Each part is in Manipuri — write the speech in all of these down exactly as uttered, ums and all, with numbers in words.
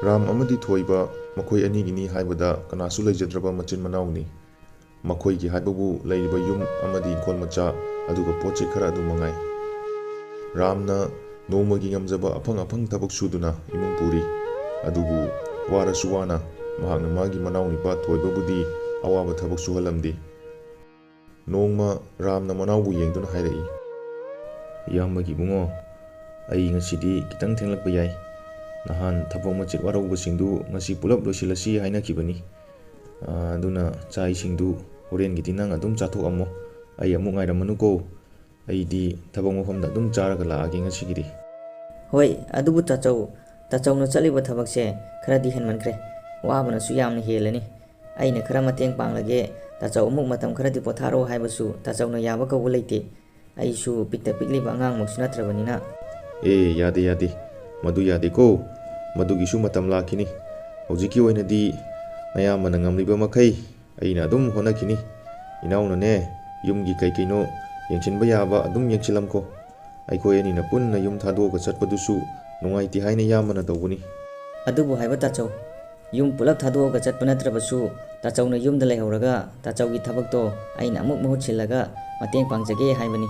ꯔꯥꯝ ꯑꯃꯗꯤ ꯊꯣꯏꯕ ꯃꯈꯣꯏ ꯑꯅꯤꯒꯤꯅꯤ ꯍꯥꯏꯕꯗ ꯀꯅꯥꯁꯨ ꯂꯩꯖꯗ꯭ꯔꯕ ꯃꯆꯤꯟ ꯃꯅꯥꯎꯅꯤ꯫ ꯃꯈꯣꯏꯒꯤ ꯍꯥꯏꯕꯕꯨ ꯂꯩꯔꯤꯕ ꯌꯨꯝ ꯑꯃꯗꯤ ꯏꯪꯈꯣꯜ ꯃꯆꯥ, ꯑꯗꯨꯒ ꯄꯣꯠ ꯆꯩ ꯈꯔ ꯑꯗꯨ ꯃꯉꯥꯏ꯫ ꯔꯥꯝꯅ ꯅꯣꯡꯃꯒꯤ ꯉꯝꯖꯕ ꯑꯐꯪ ꯑꯐꯪ ꯊꯕꯛ ꯁꯨꯗꯨꯅ ꯏꯃꯨꯡ ꯄꯨꯔꯤ꯫ ꯑꯗꯨꯕꯨ ꯋꯥꯔꯁꯨ ꯋꯥꯅ ꯃꯍꯥꯛꯅ ꯃꯥꯒꯤ ꯃꯅꯥꯎꯅꯨꯄꯥ ꯊꯣꯏꯕꯕꯨꯗꯤ ꯑꯋꯥꯕ ꯊꯕꯛ ꯁꯨꯍꯜꯂꯝꯗꯦ꯫ ꯅꯣꯡꯃ ꯔꯥꯝꯅ ꯃꯅꯥꯎꯕꯨ ꯌꯦꯡꯗꯨꯅ ꯍꯥꯏꯔꯛꯏ, "ꯏꯌꯥꯝꯕꯒꯤ ꯏꯕꯨꯡꯉꯣ, ꯑꯩ ꯉꯁꯤꯗꯤ ꯈꯤꯇꯪ ꯊꯦꯡꯂꯛꯄ ꯌꯥꯏ꯫ ꯅꯍꯥꯟ ꯊꯕꯛ ꯃꯆꯤꯠ ꯋꯥꯔꯧꯕꯁꯤꯡꯗꯨ ꯉꯁꯤ ꯄꯨꯂꯞ ꯂꯣꯏꯁꯤꯜꯂꯁꯤ ꯍꯥꯏꯅꯈꯤꯕꯅꯤ꯫ ꯑꯥ, ꯑꯗꯨꯅ ꯆꯥꯛ ꯏꯁꯤꯡꯗꯨ ꯍꯣꯔꯦꯟꯒꯤꯗꯤ ꯅꯪ ꯑꯗꯨꯝ ꯆꯥꯊꯣꯛꯑꯝꯃꯣ꯫ ꯑꯩ ꯑꯃꯨꯛ ꯉꯥꯏꯔꯝꯃꯅꯨꯀꯣ꯫ ꯑꯩꯗꯤ ꯊꯕꯛ ꯃꯐꯝꯗ ꯑꯗꯨꯝ ꯆꯥꯔꯒ ꯂꯥꯛꯑꯒꯦ ꯉꯁꯤꯒꯤꯗꯤ꯫" "ꯍꯣꯏ, ꯑꯗꯨꯕꯨ ꯇꯥꯆꯧ, ꯇꯥꯆꯧꯅ ꯆꯠꯂꯤꯕ ꯊꯕꯛꯁꯦ ꯈꯔꯗꯤ ꯍꯦꯟꯃꯟꯈ꯭ꯔꯦ꯫ ꯋꯥꯕꯅꯁꯨ ꯌꯥꯝꯅ ꯍꯦꯜꯂꯅꯤ꯫ ꯑꯩꯅ ꯈꯔ ꯃꯇꯦꯡ ꯄꯥꯡꯂꯒꯦ꯫ ꯇꯥꯆꯧ ꯑꯃꯨꯛ ꯃꯇꯝ ꯈꯔꯗꯤ ꯄꯣꯊꯥꯔꯣ ꯍꯥꯏꯕꯁꯨ ꯇꯥꯆꯧꯅ ꯌꯥꯕ ꯀꯧꯕ ꯂꯩꯇꯦ꯫ ꯑꯩꯁꯨ ꯄꯤꯛꯇ ꯄꯤꯛꯂꯤꯕ ꯑꯉꯥꯡꯃꯛꯁꯨ ꯅꯠꯇ꯭ꯔꯕꯅꯤꯅ꯫" "ꯑꯦ, ꯌꯥꯗꯦ, ꯌꯥꯗꯦ꯫ ꯃꯗꯨ ꯌꯥꯗꯦꯀꯣ꯫ ꯃꯗꯨꯒꯤꯁꯨ ꯃꯇꯝ ꯂꯥꯛꯈꯤꯅꯤ꯫ ꯍꯧꯖꯤꯛꯀꯤ ꯑꯣꯏꯅꯗꯤ ꯅꯌꯥꯝꯕꯅ ꯉꯝꯂꯤꯕ ꯃꯈꯩ ꯑꯩꯅ ꯑꯗꯨꯝ ꯍꯣꯠꯅꯈꯤꯅꯤ꯫ ꯏꯅꯥꯎꯅꯅꯦ, ꯌꯨꯝꯒꯤ ꯀꯩ ꯀꯩꯅꯣ ꯌꯦꯡꯁꯤꯟꯕ ꯌꯥꯕ ꯑꯗꯨꯝ ꯌꯦꯡꯁꯤꯜꯂꯝꯀꯣ꯫ ꯑꯩꯈꯣꯏ ꯑꯅꯤꯅ ꯄꯨꯟꯅ ꯌꯨꯝ ꯊꯥꯗꯣꯛꯑꯒ ꯆꯠꯄꯗꯨꯁꯨ ꯅꯨꯡꯉꯥꯏꯇꯦ ꯍꯥꯏꯅ ꯏꯌꯥꯝꯕꯅ ꯇꯧꯕꯅꯤ꯫" "ꯑꯗꯨꯕꯨ ꯍꯥꯏꯕ ꯇꯥꯆꯧ, ꯌꯨꯝ ꯄꯨꯂꯞ ꯊꯥꯗꯣꯛꯑꯒ ꯆꯠꯄ ꯅꯠꯇ꯭ꯔꯕꯁꯨ ꯇꯥꯆꯧꯅ ꯌꯨꯝꯗ ꯂꯩꯍꯧꯔꯒ ꯇꯥꯆꯧꯒꯤ ꯊꯕꯛꯇꯣ ꯑꯩꯅ ꯑꯃꯨꯛ ꯃꯍꯨꯠ ꯁꯤꯜꯂꯒ ꯃꯇꯦꯡ ꯄꯥꯡꯖꯒꯦ ꯍꯥꯏꯕꯅꯤ꯫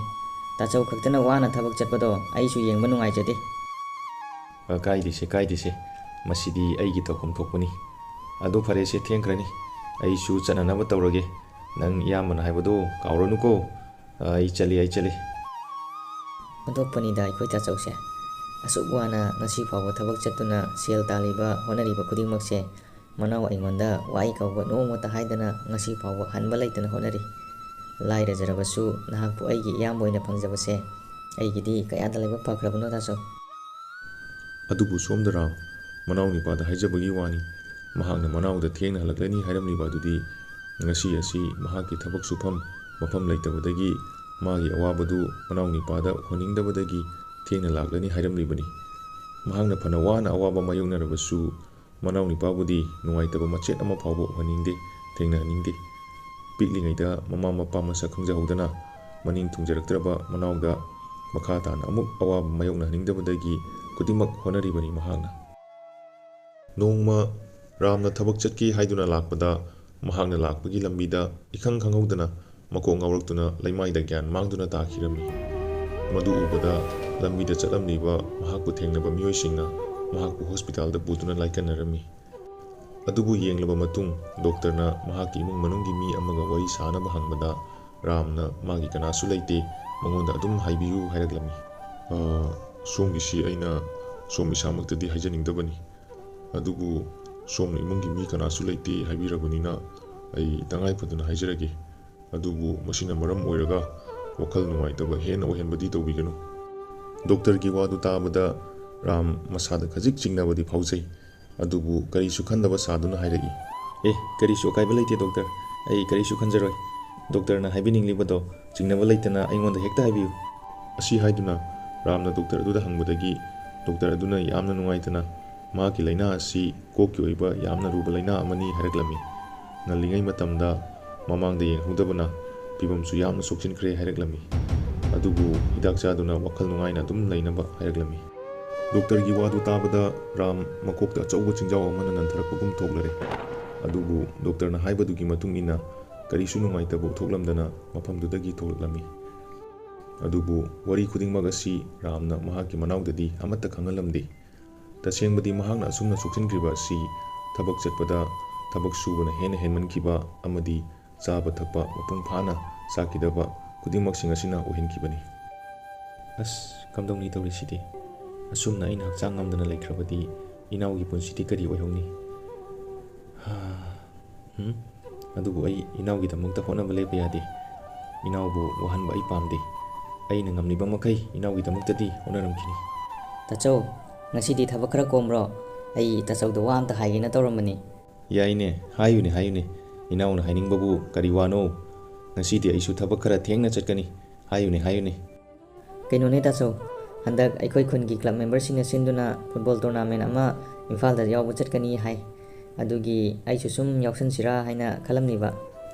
ꯇꯥꯆꯧ ꯈꯛꯇꯅ ꯋꯥꯅ ꯊꯕꯛ ꯆꯠꯄꯗꯣ ꯑꯩꯁꯨ ꯌꯦꯡꯕ ꯅꯨꯡꯉꯥꯏꯖꯗꯦ꯫" "ꯑ, ꯀꯥꯏꯗꯦꯁꯦ, ꯀꯥꯏꯗꯦꯁꯦ꯫ ꯃꯁꯤꯗꯤ ꯑꯩꯒꯤ ꯇꯧꯐꯝ ꯊꯣꯛꯄꯅꯤ꯫ ꯑꯗꯨ ꯐꯔꯦꯁꯦ, ꯊꯦꯡꯈ꯭ꯔꯅꯤ꯫ ꯑꯩꯁꯨ ꯆꯠꯅꯅꯕ ꯇꯧꯔꯒꯦ꯫ ꯅꯪ ꯏꯌꯥꯝꯕꯅ ꯍꯥꯏꯕꯗꯣ ꯀꯥꯎꯔꯅꯨꯀꯣ꯫ ꯑ, ꯑꯩ ꯆꯠꯂꯤ, ꯑꯩ ꯆꯠꯂꯤ꯫" ꯑꯣꯟꯊꯣꯛꯄꯅꯤꯗ ꯑꯩꯈꯣꯏ ꯇꯥꯆꯧꯁꯦ꯫ ꯑꯁꯨꯛ ꯋꯥꯅ ꯉꯁꯤ ꯐꯥꯎꯕ ꯊꯕꯛ ꯆꯠꯇꯨꯅ ꯁꯦꯜ ꯇꯥꯜꯂꯤꯕ, ꯍꯣꯠꯅꯔꯤꯕ ꯈꯨꯗꯤꯡꯃꯛꯁꯦ ꯃꯅꯥꯎ ꯑꯩꯉꯣꯟꯗ ꯋꯥꯏ ꯀꯧꯕ ꯅꯣꯡꯃꯇ ꯍꯥꯏꯗꯅ ꯉꯁꯤ ꯐꯥꯎꯕ ꯍꯟꯕ ꯂꯩꯇꯅ ꯍꯣꯠꯅꯔꯤ꯫ ꯂꯥꯏꯔꯖꯔꯕꯁꯨ ꯅꯍꯥꯛꯄꯨ ꯑꯩꯒꯤ ꯏꯌꯥꯝꯕ ꯑꯣꯏꯅ ꯐꯪꯖꯕꯁꯦ ꯑꯩꯒꯤꯗꯤ ꯀꯌꯥꯗ ꯂꯥꯏꯕꯛ ꯐꯈ꯭ꯔꯕꯅꯣ ꯇꯥꯆꯧ꯫ ꯑꯗꯨꯕꯨ ꯁꯣꯝꯗ ꯔꯥꯝ, ꯃꯅꯥꯎ ꯅꯤꯄꯥꯗ ꯍꯥꯏꯖꯕꯒꯤ ꯋꯥꯅꯤ꯫ ꯃꯍꯥꯛꯅ ꯃꯅꯥꯎꯗ ꯊꯦꯡꯅ ꯍꯜꯂꯛꯂꯅꯤ ꯍꯥꯏꯔꯝꯂꯤꯕ ꯑꯗꯨꯗꯤ ꯉꯁꯤ ꯑꯁꯤ ꯃꯍꯥꯛꯀꯤ ꯊꯕꯛ ꯁꯨꯐꯝ ꯃꯐꯝ ꯂꯩꯇꯕꯗꯒꯤ ꯃꯥꯒꯤ ꯑꯋꯥꯕꯗꯨ ꯃꯅꯥꯎ ꯅꯤꯄꯥꯗ ꯎꯍꯟꯅꯤꯡꯗꯕꯗꯒꯤ ꯊꯦꯡꯅ ꯂꯥꯛꯂꯅꯤ ꯍꯥꯏꯔꯝꯂꯤꯕꯅꯤ꯫ ꯃꯍꯥꯛꯅ ꯐꯅ ꯋꯥꯅ ꯑꯋꯥꯕ ꯃꯥꯌꯣꯛꯅꯔꯕꯁꯨ ꯃꯅꯥꯎ ꯅꯤꯄꯥꯕꯨꯗꯤ ꯅꯨꯡꯉꯥꯏꯇꯕ ꯃꯆꯦꯠ ꯑꯃ ꯐꯥꯎꯕ ꯎꯍꯟꯅꯤꯡꯗꯦ, ꯊꯦꯡꯅꯍꯟꯅꯤꯡꯗꯦ꯫ ꯄꯤꯛꯂꯤꯉꯩꯗ ꯃꯃꯥ ꯃꯄꯥ ꯃꯁꯛ ꯈꯪꯖꯍꯧꯗꯅ ꯃꯅꯤꯡ ꯊꯨꯡꯖꯔꯛꯇ꯭ꯔꯕ ꯃꯅꯥꯎꯗ ꯃꯈꯥ ꯇꯥꯅ ꯑꯃꯨꯛ ꯑꯋꯥꯕ ꯃꯥꯌꯣꯛꯅꯍꯟꯅꯤꯡꯗꯕꯗꯒꯤ ꯈꯨꯗꯤꯡꯃꯛ ꯍꯣꯠꯅꯔꯤꯕꯅꯤ ꯃꯍꯥꯛꯅ꯫ ꯅꯣꯡꯃ ꯔꯥꯝꯅ ꯊꯕꯛ ꯆꯠꯀꯦ ꯍꯥꯏꯗꯨꯅ ꯂꯥꯛꯄꯗ, ꯃꯍꯥꯛꯅ ꯂꯥꯛꯄꯒꯤ ꯂꯝꯕꯤꯗ ꯏꯈꯪ ꯈꯪꯍꯧꯗꯅ ꯃꯀꯣꯛ ꯉꯥꯎꯔꯛꯇꯨꯅ ꯂꯩꯃꯥꯏꯗ ꯒ꯭ꯌꯥꯟ ꯃꯥꯡꯗꯨꯅ ꯇꯥꯈꯤꯔꯝꯃꯤ꯫ ꯃꯗꯨ ꯎꯕꯗ ꯂꯝꯕꯤꯗ ꯆꯠꯂꯝꯂꯤꯕ ꯃꯍꯥꯛꯄꯨ ꯊꯦꯡꯅꯕ ꯃꯤꯑꯣꯏꯁꯤꯡꯅ ꯃꯍꯥꯛꯄꯨ ꯍꯣꯁꯄꯤꯇꯥꯜꯗ ꯄꯨꯗꯨꯅ ꯂꯥꯏꯀꯠꯅꯔꯝꯃꯤ꯫ ꯑꯗꯨꯕꯨ ꯌꯦꯡꯂꯕ ꯃꯇꯨꯡ ꯗꯣꯛꯇꯔꯅ ꯃꯍꯥꯛꯀꯤ ꯏꯃꯨꯡ ꯃꯅꯨꯡꯒꯤ ꯃꯤ ꯑꯃꯒ ꯋꯥꯔꯤ ꯁꯥꯅꯕ ꯍꯪꯕꯗ, ꯔꯥꯝꯅ ꯃꯥꯒꯤ ꯀꯅꯥꯁꯨ ꯂꯩꯇꯦ, ꯃꯉꯣꯟꯗ ꯑꯗꯨꯝ ꯍꯥꯏꯕꯤꯌꯨ ꯍꯥꯏꯔꯛꯂꯝꯃꯤ꯫ "ꯑ, ꯁꯣꯝꯒꯤꯁꯤ ꯑꯩꯅ ꯁꯣꯝ ꯏꯁꯥꯃꯛꯇꯗꯤ ꯍꯥꯏꯖꯅꯤꯡꯗꯕꯅꯤ, ꯑꯗꯨꯕꯨ ꯁꯣꯝꯅ ꯏꯃꯨꯡꯒꯤ ꯃꯤ ꯀꯅꯥꯁꯨ ꯂꯩꯇꯦ ꯍꯥꯏꯕꯤꯔꯕꯅꯤꯅ ꯑꯩ ꯇꯉꯥꯏ ꯐꯗꯅ ꯍꯥꯏꯖꯔꯒꯦ꯫ ꯑꯗꯨꯕꯨ ꯃꯁꯤꯅ ꯃꯔꯝ ꯑꯣꯏꯔꯒ ꯋꯥꯈꯜ ꯅꯨꯡꯉꯥꯏꯇꯕ ꯍꯦꯟꯅ ꯑꯣꯏꯍꯟꯕꯗꯤ ꯇꯧꯕꯤꯒꯅꯨ꯫" ꯗꯣꯛꯇꯔꯒꯤ ꯋꯥꯗꯨ ꯇꯥꯕꯗ ꯔꯥꯝ ꯃꯁꯥꯗ ꯈꯖꯤꯛ ꯆꯤꯡꯅꯕꯗꯤ ꯐꯥꯎꯖꯩ꯫ ꯑꯗꯨꯕꯨ ꯀꯔꯤꯁꯨ ꯈꯟꯗꯕ ꯁꯥꯗꯨꯅ ꯍꯥꯏꯔꯛꯏ, "ꯑꯦ, ꯀꯔꯤꯁꯨ ꯑꯀꯥꯏꯕ ꯂꯩꯇꯦ ꯗꯣꯛꯇꯔ, ꯑꯩ ꯀꯔꯤꯁꯨ ꯈꯟꯖꯔꯣꯏ꯫ ꯗꯣꯛꯇꯔꯅ ꯍꯥꯏꯕꯤꯅꯤꯡꯂꯤꯕꯗꯣ ꯆꯤꯡꯅꯕ ꯂꯩꯇꯅ ꯑꯩꯉꯣꯟꯗ ꯍꯦꯛꯇ ꯍꯥꯏꯕꯤꯌꯨ꯫" ꯑꯁꯤ ꯍꯥꯏꯗꯨꯅ ꯔꯥꯝꯅ ꯗꯣꯛꯇꯔ ꯑꯗꯨꯗ ꯍꯪꯕꯗꯒꯤ ꯗꯣꯛꯇꯔ ꯑꯗꯨꯅ ꯌꯥꯝꯅ ꯅꯨꯡꯉꯥꯏꯇꯅ ꯃꯍꯥꯛꯀꯤ ꯂꯥꯏꯅꯥ ꯑꯁꯤ ꯀꯣꯛꯀꯤ ꯑꯣꯏꯕ ꯌꯥꯝꯅ ꯂꯨꯕ ꯂꯥꯏꯅꯥ ꯑꯃꯅꯤ ꯍꯥꯏꯔꯛꯂꯝꯃꯤ꯫ ꯉꯜꯂꯤꯉꯩ ꯃꯇꯝꯗ ꯃꯃꯥꯡꯗ ꯌꯦꯡꯍꯧꯗꯕꯅ ꯐꯤꯕꯝꯁꯨ ꯌꯥꯝꯅ ꯁꯣꯛꯆꯤꯟꯈ꯭ꯔꯦ ꯍꯥꯏꯔꯛꯂꯝꯃꯤ꯫ ꯑꯗꯨꯕꯨ ꯍꯤꯗꯥꯛ ꯆꯥꯗꯨꯅ ꯋꯥꯈꯜ ꯅꯨꯡꯉꯥꯏꯅ ꯑꯗꯨꯝ ꯂꯩꯅꯕ ꯍꯥꯏꯔꯛꯂꯝꯃꯤ꯫ ꯗꯣꯛꯇꯔꯒꯤ ꯋꯥꯗꯨ ꯇꯥꯕꯗ ꯔꯥꯝ ꯃꯀꯣꯛꯇ ꯑꯆꯧꯕ ꯆꯤꯡꯖꯥꯎ ꯑꯃꯅ ꯅꯟꯊꯔꯛꯄꯒꯨꯝ ꯊꯣꯛꯂꯔꯦ꯫ ꯑꯗꯨꯕꯨ ꯗꯣꯛꯇꯔꯅ ꯍꯥꯏꯕꯗꯨꯒꯤ ꯃꯇꯨꯡ ꯏꯟꯅ ꯀꯔꯤꯁꯨ ꯅꯨꯡꯉꯥꯏꯇꯕ ꯎꯠꯊꯣꯛꯂꯝꯗꯅ ꯃꯐꯝꯗꯨꯗꯒꯤ ꯊꯣꯛꯂꯛꯂꯝꯃꯤ꯫ ꯑꯗꯨꯕꯨ ꯋꯥꯔꯤ ꯈꯨꯗꯤꯡꯃꯛ ꯑꯁꯤ ꯔꯥꯝꯅ ꯃꯍꯥꯛꯀꯤ ꯃꯅꯥꯎꯗꯗꯤ ꯑꯃꯠꯇ ꯈꯪꯍꯜꯂꯝꯗꯦ꯫ ꯇꯁꯦꯡꯕꯗꯤ ꯃꯍꯥꯛꯅ ꯑꯁꯨꯝꯅ ꯁꯣꯛꯆꯤꯟꯈ꯭ꯔꯤꯕ ꯑꯁꯤ ꯊꯕꯛ ꯆꯠꯄꯗ ꯊꯕꯛ ꯁꯨꯕꯅ ꯍꯦꯟꯅ ꯍꯦꯟꯃꯟꯈꯤꯕ ꯑꯃꯗꯤ ꯆꯥꯕ ꯊꯛꯄ ꯃꯄꯨꯡ ꯐꯥꯅ ꯆꯥꯈꯤꯗꯕ ꯈꯨꯗꯤꯡꯃꯛꯁꯤꯡ ꯑꯁꯤꯅ ꯑꯣꯏꯍꯟꯈꯤꯕꯅꯤ꯫ ꯑꯁ, ꯀꯝꯗꯧꯅꯤ ꯇꯧꯔꯤꯁꯤꯗꯤ? ꯑꯁꯨꯝꯅ ꯑꯩꯅ ꯍꯛꯆꯥꯡ ꯉꯝꯗꯅ ꯂꯩꯈ꯭ꯔꯕꯗꯤ ꯏꯅꯥꯎꯒꯤ ꯄꯨꯟꯁꯤꯗꯤ ꯀꯔꯤ ꯑꯣꯏꯍꯧꯅꯤ? ꯍꯥ, ꯍꯨꯝ? ꯑꯗꯨꯕꯨ ꯑꯩ ꯏꯅꯥꯎꯒꯤꯗꯃꯛꯇ ꯍꯣꯠꯅꯕ ꯂꯦꯞꯄ ꯌꯥꯗꯦ꯫ ꯏꯅꯥꯎꯕꯨ ꯋꯥꯍꯟꯕ ꯑꯩ ꯄꯥꯝꯗꯦ꯫ ꯑꯩꯅ ꯉꯝꯂꯤꯕ ꯃꯈꯩ ꯏꯅꯥꯎꯒꯤꯗꯃꯛꯇꯗꯤ ꯍꯣꯠꯅꯔꯝꯈꯤꯅꯤ꯫ ꯇꯥꯆꯧ, ꯉꯁꯤꯗꯤ ꯊꯕꯛ ꯈꯔ ꯀꯣꯝꯕ꯭ꯔꯣ? ꯑꯩ ꯇꯥꯆꯧꯗ ꯋꯥ ꯑꯝꯇ ꯍꯥꯏꯒꯦꯅ ꯇꯧꯔꯝꯕꯅꯤ꯫ ꯌꯥꯏꯅꯦ, ꯍꯥꯏꯌꯨꯅꯦ, ꯍꯥꯏꯌꯨꯅꯦ꯫ ꯏꯅꯥꯎꯅ ꯍꯥꯏꯅꯤꯡꯕꯕꯨ ꯀꯔꯤ ꯋꯥꯅꯣ? ꯉꯁꯤꯗꯤ ꯑꯩꯁꯨ ꯊꯕꯛ ꯈꯔ ꯊꯦꯡꯅ ꯆꯠꯀꯅꯤ꯫ ꯍꯥꯏꯌꯨꯅꯦ, ꯍꯥꯏꯌꯨꯅꯦ꯫ ꯀꯩꯅꯣꯅꯦ ꯇꯥꯆꯧ, ꯍꯟꯗꯛ ꯑꯩꯈꯣꯏ ꯈꯨꯟꯒꯤ ꯀ꯭ꯂꯕ ꯃꯦꯝꯕꯔꯁꯤꯡꯅ ꯁꯤꯟꯗꯨꯅ ꯐꯨꯠꯕꯣꯜ ꯇꯣꯔꯅꯥꯃꯦꯟ ꯑꯃ ꯏꯝꯐꯥꯜꯗ ꯌꯥꯎꯕ ꯆꯠꯀꯅꯤ ꯍꯥꯏ꯫ ꯑꯗꯨꯒꯤ ꯑꯩꯁꯨ ꯁꯨꯝ ꯌꯥꯎꯁꯟꯁꯤꯔꯥ ꯍꯥꯏꯅ ꯈꯜꯂꯝꯂꯤꯕ꯫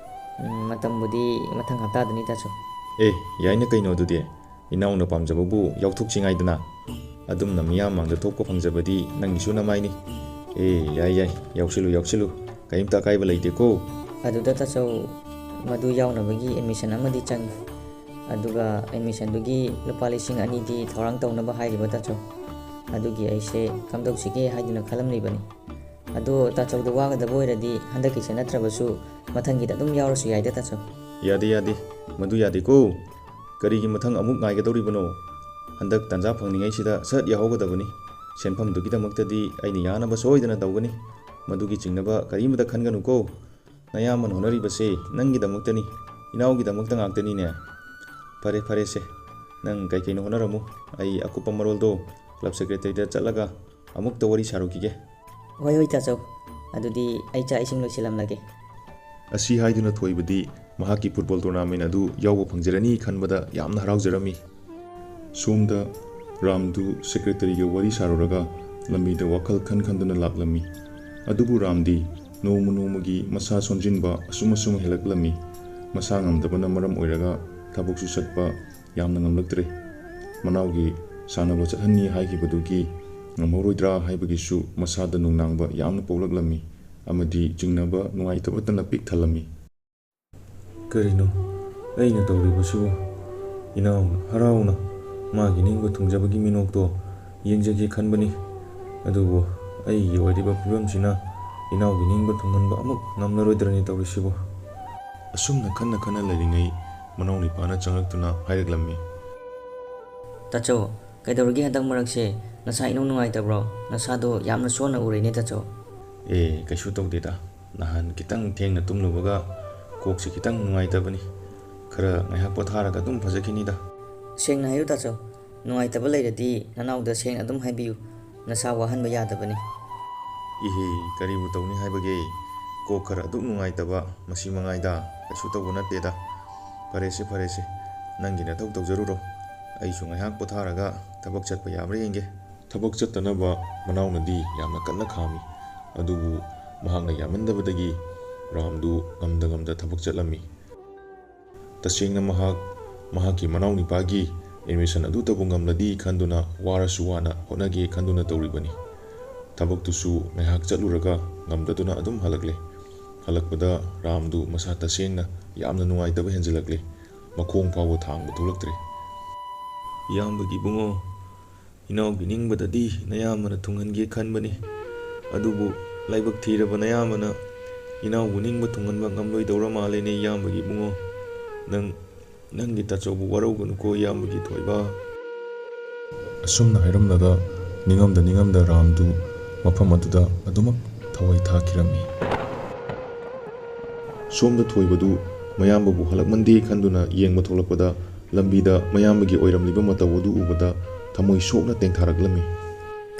ꯎꯝ, ꯃꯇꯝꯕꯨꯗꯤ ꯃꯊꯪ ꯍꯞꯇꯥꯗꯅꯤ ꯇꯥꯆꯧ꯫ ꯑꯦ, ꯌꯥꯏꯅ ꯀꯩꯅꯣ ꯑꯗꯨꯗꯤ꯫ ꯏꯅꯥꯎꯅ ꯄꯥꯝꯖꯕꯕꯨ ꯌꯥꯎꯊꯣꯛꯁꯤ ꯉꯥꯏꯗꯅ꯫ ꯑꯗꯨꯝꯅ ꯃꯤꯌꯥꯝ ꯃꯥꯡꯗ ꯊꯣꯛꯄ ꯐꯪꯖꯕꯗꯤ ꯅꯪꯒꯤꯁꯨ ꯅꯃꯥꯏꯅꯤ꯫ ꯑꯦ, ꯌꯥꯏ, ꯌꯥꯏ, ꯌꯥꯎꯁꯤꯜꯂꯨ, ꯌꯥꯎꯁꯤꯜꯂꯨ, ꯀꯔꯤꯝꯇ ꯑꯀꯥꯏꯕ ꯂꯩꯇꯦꯀꯣ꯫ ꯑꯗꯨꯗ ꯇꯥꯆꯧ, ꯃꯗꯨ ꯌꯥꯎꯅꯕꯒꯤ admission ꯑꯃꯗꯤ ꯆꯪꯉꯤ꯫ ꯑꯗꯨꯒ admissionꯗꯨꯒꯤ ꯂꯨꯄꯥ ꯂꯤꯁꯤꯡ ꯑꯅꯤꯗꯤ ꯊꯧꯔꯥꯡ ꯇꯧꯅꯕ ꯍꯥꯏꯔꯤꯕ ꯇꯥꯆꯧ꯫ ꯑꯗꯨꯒꯤ ꯑꯩꯁꯦ ꯀꯝꯗꯧꯁꯤꯒꯦ ꯍꯥꯏꯗꯨꯅ ꯈꯜꯂꯝꯂꯤꯕꯅꯤ꯫ ꯑꯗꯣ ꯇꯥꯆꯧꯗ ꯋꯥꯒꯗꯕ ꯑꯣꯏꯔꯗꯤ ꯍꯟꯗꯛꯀꯤꯁꯦ ꯅꯠꯇ꯭ꯔꯕꯁꯨ ꯃꯊꯪꯒꯤꯗ ꯑꯗꯨꯝ ꯌꯥꯎꯔꯁꯨ ꯌꯥꯏꯗ ꯇꯥꯆꯧ꯫ ꯌꯥꯗꯦ, ꯌꯥꯗꯦ, ꯃꯗꯨ ꯌꯥꯗꯦꯀꯣ꯫ ꯀꯔꯤꯒꯤ ꯃꯊꯪ ꯑꯃꯨꯛ ꯉꯥꯏꯒꯗꯧꯔꯤꯕꯅꯣ? ꯍꯟꯗꯛ ꯇꯥꯟꯖꯥ ꯐꯪꯂꯤꯉꯩꯁꯤꯗ ꯁꯠ ꯌꯥꯎꯍꯧꯒꯗꯕꯅꯤ꯫ ꯁꯦꯟꯐꯝꯗꯨꯒꯤꯗꯃꯛꯇꯗꯤ ꯑꯩꯅ ꯌꯥꯅꯕ ꯁꯣꯏꯗꯅ ꯇꯧꯒꯅꯤ꯫ ꯃꯗꯨꯒꯤ ꯆꯤꯡꯅꯕ ꯀꯔꯤꯃꯇ ꯈꯟꯒꯅꯨꯀꯣ꯫ ꯅꯌꯥꯝꯕꯅ ꯍꯣꯠꯅꯔꯤꯕꯁꯦ ꯅꯪꯒꯤꯗꯃꯛꯇꯅꯤ, ꯏꯅꯥꯎꯒꯤꯗꯃꯛꯇ ꯉꯥꯛꯇꯅꯤꯅꯦ꯫ ꯐꯔꯦ, ꯐꯔꯦꯁꯦ, ꯅꯪ ꯀꯩ ꯀꯩꯅꯣ ꯍꯣꯠꯅꯔꯝꯃꯨ꯫ ꯑꯩ ꯑꯀꯨꯞꯄ ꯃꯔꯣꯜꯗꯣ club secretaryꯗ ꯆꯠꯂꯒ ꯑꯃꯨꯛꯇ ꯋꯥꯔꯤ ꯁꯥꯔꯨꯈꯤꯒꯦ꯫ ꯍꯣꯏ, ꯍꯣꯏ, ꯇꯥꯆꯧ꯫ ꯑꯗꯨꯗꯤ ꯑꯩ ꯆꯥꯛ ꯏꯁꯤꯡ ꯂꯣꯏꯁꯤꯜꯂꯝꯂꯒꯦ꯫ ꯑꯁꯤ ꯍꯥꯏꯗꯨꯅ ꯊꯣꯏꯕꯗꯤ ꯃꯍꯥꯛꯀꯤ football tournament ꯑꯗꯨ ꯌꯥꯎꯕ ꯐꯪꯖꯔꯅꯤ ꯈꯟꯕꯗ ꯌꯥꯝꯅ ꯍꯔꯥꯎꯖꯔꯝꯃꯤ꯫ ꯁꯣꯝꯗ ꯔꯥꯝꯗꯨ secretaryꯒ ꯋꯥꯔꯤ ꯁꯥꯔꯨꯔꯒ ꯂꯝꯕꯤꯗ ꯋꯥꯈꯜ ꯈꯟ ꯈꯟꯗꯨꯅ ꯂꯥꯛꯂꯝꯃꯤ꯫ ꯑꯗꯨꯕꯨ ꯔꯥꯝꯗꯤ ꯅꯣꯡꯃ ꯅꯣꯡꯃꯒꯤ ꯃꯁꯥ ꯁꯣꯟꯖꯤꯟꯕ ꯑꯁꯨꯝ ꯑꯁꯨꯝ ꯍꯦꯜꯂꯛꯂꯝꯃꯤ꯫ ꯃꯁꯥ ꯉꯝꯗꯕꯅ ꯃꯔꯝ ꯑꯣꯏꯔꯒ ꯊꯕꯛꯁꯨ ꯆꯠꯄ ꯌꯥꯝꯅ ꯉꯝꯂꯛꯇ꯭ꯔꯦ꯫ ꯃꯅꯥꯎꯒꯤ ꯁꯥꯟꯅꯕ ꯆꯠꯍꯟꯅꯤ ꯍꯥꯏꯈꯤꯕꯗꯨꯒꯤ ꯉꯝꯍꯧꯔꯣꯏꯗ꯭ꯔꯥ ꯍꯥꯏꯕꯒꯤꯁꯨ ꯃꯁꯥꯗ ꯅꯨꯡꯅꯥꯡꯕ ꯌꯥꯝꯅ ꯄꯣꯛꯂꯛꯂꯝꯃꯤ ꯑꯃꯗꯤ ꯆꯤꯡꯅꯕ ꯅꯨꯡꯉꯥꯏꯇꯕꯇꯅ ꯄꯤꯛ ꯊꯜꯂꯝꯃꯤ꯫ ꯀꯔꯤꯅꯣ ꯑꯩꯅ ꯇꯧꯔꯤꯕꯁꯤꯕꯨ? ꯏꯅꯥꯎꯅ ꯍꯔꯥꯎꯅ ꯃꯥꯒꯤ ꯅꯤꯡꯕ ꯊꯨꯡꯖꯕꯒꯤ ꯃꯤꯅꯣꯛꯇꯣ ꯌꯦꯡꯖꯒꯦ ꯈꯟꯕꯅꯤ꯫ ꯑꯗꯨꯕꯨ ꯑꯩꯒꯤ ꯑꯣꯏꯔꯤꯕ ꯐꯤꯕꯝꯁꯤꯅ ꯏꯅꯥꯎꯒꯤ ꯅꯤꯡꯕ ꯊꯨꯡꯍꯟꯕ ꯑꯃꯨꯛ ꯉꯝꯂꯔꯣꯏꯗ꯭ꯔꯅꯤ ꯇꯧꯔꯤꯁꯤꯕꯨ꯫ ꯑꯁꯨꯝꯅ ꯈꯟꯅ ꯈꯟꯅ ꯂꯩꯔꯤꯉꯩ ꯃꯅꯥꯎꯅꯤꯄꯥꯅ ꯆꯪꯂꯛꯇꯨꯅ ꯍꯥꯏꯔꯛꯂꯝꯃꯤ꯫ ꯇꯥꯆꯧ, ꯀꯩꯗꯧꯔꯒꯦ ꯍꯟꯗꯛ ꯃꯔꯛꯁꯦ? ꯅꯁꯥ ꯏꯅꯨꯡ ꯅꯨꯡꯉꯥꯏꯇꯕ꯭ꯔꯣ? ꯅꯁꯥꯗꯣ ꯌꯥꯝꯅ ꯁꯣꯟꯅ ꯎꯔꯦꯅꯦ ꯇꯥꯆꯧ꯫ ꯑꯦ, ꯀꯩꯁꯨ ꯇꯧꯗꯦꯗ꯫ ꯅꯍꯥꯟ ꯈꯤꯇꯪ ꯊꯦꯡꯅ ꯇꯨꯝꯂꯨꯕꯒ ꯀꯣꯛꯁꯦ ꯈꯤꯇꯪ ꯅꯨꯡꯉꯥꯏꯇꯕꯅꯤ꯫ ꯈꯔ ꯉꯥꯏꯍꯥꯛ ꯄꯣꯊꯥꯔꯒ ꯑꯗꯨꯝ ꯐꯖꯈꯤꯅꯤꯗ꯫ ꯁꯦꯡꯅ ꯍꯥꯏꯌꯨ ꯇꯥꯆꯧ, ꯅꯨꯡꯉꯥꯏꯇꯕ ꯂꯩꯔꯗꯤ ꯅꯅꯥꯎꯗ ꯁꯦꯡꯅ ꯑꯗꯨꯝ ꯍꯥꯏꯕꯤꯌꯨ꯫ ꯅꯁꯥ ꯋꯥꯍꯟꯕ ꯌꯥꯗꯕꯅꯤ꯫ ꯏꯍꯦ, ꯀꯔꯤꯕꯨ ꯇꯧꯅꯤ ꯍꯥꯏꯕꯒꯦ? ꯀꯣꯛ ꯈꯔ ꯑꯗꯨꯛ ꯅꯨꯡꯉꯥꯏꯇꯕ, ꯃꯁꯤ ꯃꯉꯥꯏꯗ, ꯀꯩꯁꯨ ꯇꯧꯕ ꯅꯠꯇꯦꯗ꯫ ꯐꯔꯦꯁꯦ, ꯐꯔꯦꯁꯦ, ꯅꯪꯒꯤ ꯅꯊꯧ ꯇꯧꯖꯔꯨꯔꯣ꯫ ꯑꯩꯁꯨ ꯉꯥꯏꯍꯥꯛ ꯄꯣꯊꯥꯔꯒ ꯊꯕꯛ ꯆꯠꯄ ꯌꯥꯕ꯭ꯔꯥ ꯌꯦꯡꯒꯦ꯫ ꯊꯕꯛ ꯆꯠꯇꯅꯕ ꯃꯅꯥꯎꯅꯗꯤ ꯌꯥꯝꯅ ꯀꯟꯅ ꯈꯥꯝꯃꯤ꯫ ꯑꯗꯨꯕꯨ ꯃꯍꯥꯛꯅ ꯌꯥꯃꯟꯗꯕꯗꯒꯤ ꯔꯥꯝꯗꯨ ꯉꯝꯗ ꯉꯝꯗ ꯊꯕꯛ ꯆꯠꯂꯝꯃꯤ꯫ ꯇꯁꯦꯡꯅ ꯃꯍꯥꯛ ꯃꯍꯥꯛꯀꯤ ꯃꯅꯥꯎꯅꯤꯄꯥꯒꯤ admission ꯑꯗꯨꯇꯕꯨ ꯉꯝꯂꯗꯤ ꯈꯟꯗꯨꯅ ꯋꯥꯔꯁꯨ ꯋꯥꯅ ꯍꯣꯠꯅꯒꯦ ꯈꯟꯗꯨꯅ ꯇꯧꯔꯤꯕꯅꯤ꯫ ꯊꯕꯛꯇꯨꯁꯨ ꯉꯥꯏꯍꯥꯛ ꯆꯠꯂꯨꯔꯒ ꯉꯝꯗꯗꯨꯅ ꯑꯗꯨꯝ ꯍꯜꯂꯛꯂꯦ꯫ ꯍꯜꯂꯛꯄꯗ ꯔꯥꯝꯗꯨ ꯃꯁꯥ ꯇꯁꯦꯡꯅ ꯌꯥꯝꯅ ꯅꯨꯡꯉꯥꯏꯇꯕ ꯍꯦꯟꯖꯤꯜꯂꯛꯂꯦ꯫ ꯃꯈꯣꯡ ꯐꯥꯎꯕ ꯊꯥꯡꯕ ꯊꯣꯛꯂꯛꯇ꯭ꯔꯦ꯫ "ꯏꯌꯥꯝꯕꯒꯤ ꯏꯕꯨꯡꯉꯣ, ꯏꯅꯥꯎꯒꯤ ꯅꯤꯡꯕꯗꯗꯤ ꯅꯌꯥꯝꯕꯅ ꯊꯨꯡꯍꯟꯒꯦ ꯈꯟꯕꯅꯤ꯫ ꯑꯗꯨꯕꯨ ꯂꯥꯏꯕꯛ ꯊꯤꯔꯕ ꯅꯌꯥꯝꯕꯅ ꯏꯅꯥꯎꯕꯨ ꯅꯤꯡꯕ ꯊꯨꯡꯍꯟꯕ ꯉꯝꯂꯣꯏꯗꯧꯔ ꯃꯥꯜꯂꯦꯅꯦ ꯏꯌꯥꯝꯕꯒꯤ ꯏꯕꯨꯡꯉꯣ꯫ ꯅꯪ, ꯅꯪꯒꯤ ꯇꯥꯆꯧꯕꯨ ꯋꯥꯔꯧꯒꯅꯨꯀꯣ ꯏꯌꯥꯝꯕꯒꯤ ꯊꯣꯏꯕ꯫" ꯑꯁꯨꯝꯅ ꯍꯥꯏꯔꯝꯂꯒ ꯅꯤꯡꯉꯝꯗ ꯅꯤꯡꯉꯝꯗ ꯔꯥꯝꯗꯨ ꯃꯐꯝ ꯑꯗꯨꯗ ꯑꯗꯨꯃꯛ ꯊꯋꯥꯏ ꯊꯥꯈꯤꯔꯝꯃꯤ꯫ ꯁꯣꯝꯗ ꯊꯣꯏꯕꯗꯨ ꯃꯌꯥꯝꯕꯕꯨ ꯍꯜꯂꯛꯃꯟꯗꯦ ꯈꯟꯗꯨꯅ ꯌꯦꯡꯕ ꯊꯣꯛꯂꯛꯄꯗ, ꯂꯝꯕꯤꯗ ꯃꯌꯥꯝꯕꯒꯤ ꯑꯣꯏꯔꯝꯂꯤꯕ ꯃꯇꯧ ꯑꯗꯨ ꯎꯕꯗ ꯊꯃꯣꯏ ꯁꯣꯛꯅ ꯇꯦꯡꯊꯥꯔꯛꯂꯝꯃꯤ꯫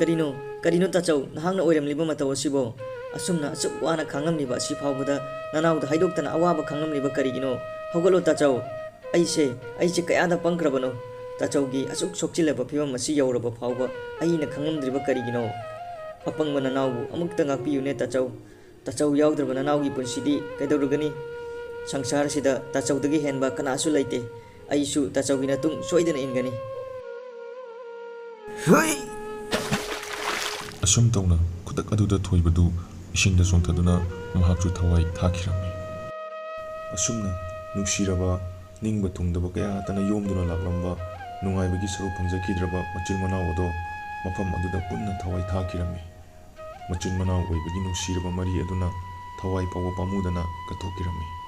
"ꯀꯔꯤꯅꯣ, ꯀꯔꯤꯅꯣ ꯇꯥꯆꯧ, ꯅꯍꯥꯛꯅ ꯑꯣꯏꯔꯝꯂꯤꯕ ꯃꯇꯧ ꯑꯁꯤꯕꯣ? ꯑꯁꯨꯝꯅ ꯑꯁꯨꯛ ꯋꯥꯅ ꯈꯥꯡꯂꯝꯂꯤꯕ ꯑꯁꯤ ꯐꯥꯎꯕꯗ ꯅꯅꯥꯎꯗ ꯍꯥꯏꯗꯣꯛꯇꯅ ꯑꯋꯥꯕ ꯈꯥꯡꯂꯝꯂꯤꯕ ꯀꯔꯤꯒꯤꯅꯣ? ꯍꯧꯒꯠꯂꯣ ꯇꯥꯆꯧ꯫ ꯑꯩꯁꯦ, ꯑꯩꯁꯦ ꯀꯌꯥꯗ ꯄꯪꯈ꯭ꯔꯕꯅꯣ? ꯇꯥꯆꯧꯒꯤ ꯑꯁꯨꯛ ꯁꯣꯛꯆꯤꯜꯂꯕ ꯐꯤꯕꯝ ꯑꯁꯤ ꯌꯧꯔꯕ ꯐꯥꯎꯕ ꯑꯩꯅ ꯈꯪꯂꯝꯗ꯭ꯔꯤꯕ ꯀꯔꯤꯒꯤꯅꯣ? ꯑꯄꯪꯕ ꯅꯅꯥꯎꯕꯨ ꯑꯃꯨꯛꯇ ꯉꯥꯛꯄꯤꯌꯨꯅꯦ ꯇꯥꯆꯧ꯫ ꯇꯥꯆꯧ ꯌꯥꯎꯗ꯭ꯔꯕ ꯅꯅꯥꯎꯒꯤ ꯄꯨꯟꯁꯤꯗꯤ ꯀꯩꯗꯧꯔꯨꯒꯅꯤ? ꯁꯪꯁꯥꯔꯁꯤꯗ ꯇꯥꯆꯧꯗꯒꯤ ꯍꯦꯟꯕ ꯀꯅꯥꯁꯨ ꯂꯩꯇꯦ꯫ ꯑꯩꯁꯨ ꯇꯥꯆꯧꯒꯤ ꯅꯇꯨꯡ ꯁꯣꯏꯗꯅ ꯏꯟꯒꯅꯤ꯫" ꯑꯁꯨꯝ ꯇꯧꯅ ꯈꯨꯗꯛ ꯑꯗꯨꯗ ꯊꯣꯏꯕꯗꯨ ꯏꯁꯤꯡꯗ ꯆꯣꯡꯊꯗꯨꯅ ꯃꯍꯥꯛꯁꯨ ꯊꯋꯥꯏ ꯊꯥꯈꯤꯔꯝꯃꯤ꯫ ꯑꯁꯨꯝꯅ ꯅꯨꯡꯁꯤꯔꯕ, ꯅꯤꯡꯕ ꯊꯨꯡꯗꯕ ꯀꯌꯥ ꯇꯅ ꯌꯣꯝꯗꯨꯅ ꯂꯥꯛꯂꯝꯕ ꯅꯨꯡꯉꯥꯏꯕꯒꯤ ꯁꯔꯨꯛ ꯐꯪꯖꯈꯤꯗ꯭ꯔꯕ ꯃꯆꯤꯟ ꯃꯅꯥꯎ ꯑꯗꯣ ꯃꯐꯝ ꯑꯗꯨꯗ ꯄꯨꯟꯅ ꯊꯋꯥꯏ ꯊꯥꯈꯤꯔꯝꯃꯤ꯫ ꯃꯆꯤꯟ ꯃꯅꯥꯎ ꯑꯣꯏꯕꯒꯤ ꯅꯨꯡꯁꯤꯔꯕ ꯃꯔꯤ ꯑꯗꯨꯅ ꯊꯋꯥꯏ ꯐꯥꯎꯕ ꯄꯥꯝꯃꯨꯗꯅ ꯀꯠꯊꯣꯛꯈꯤꯔꯝꯃꯤ꯫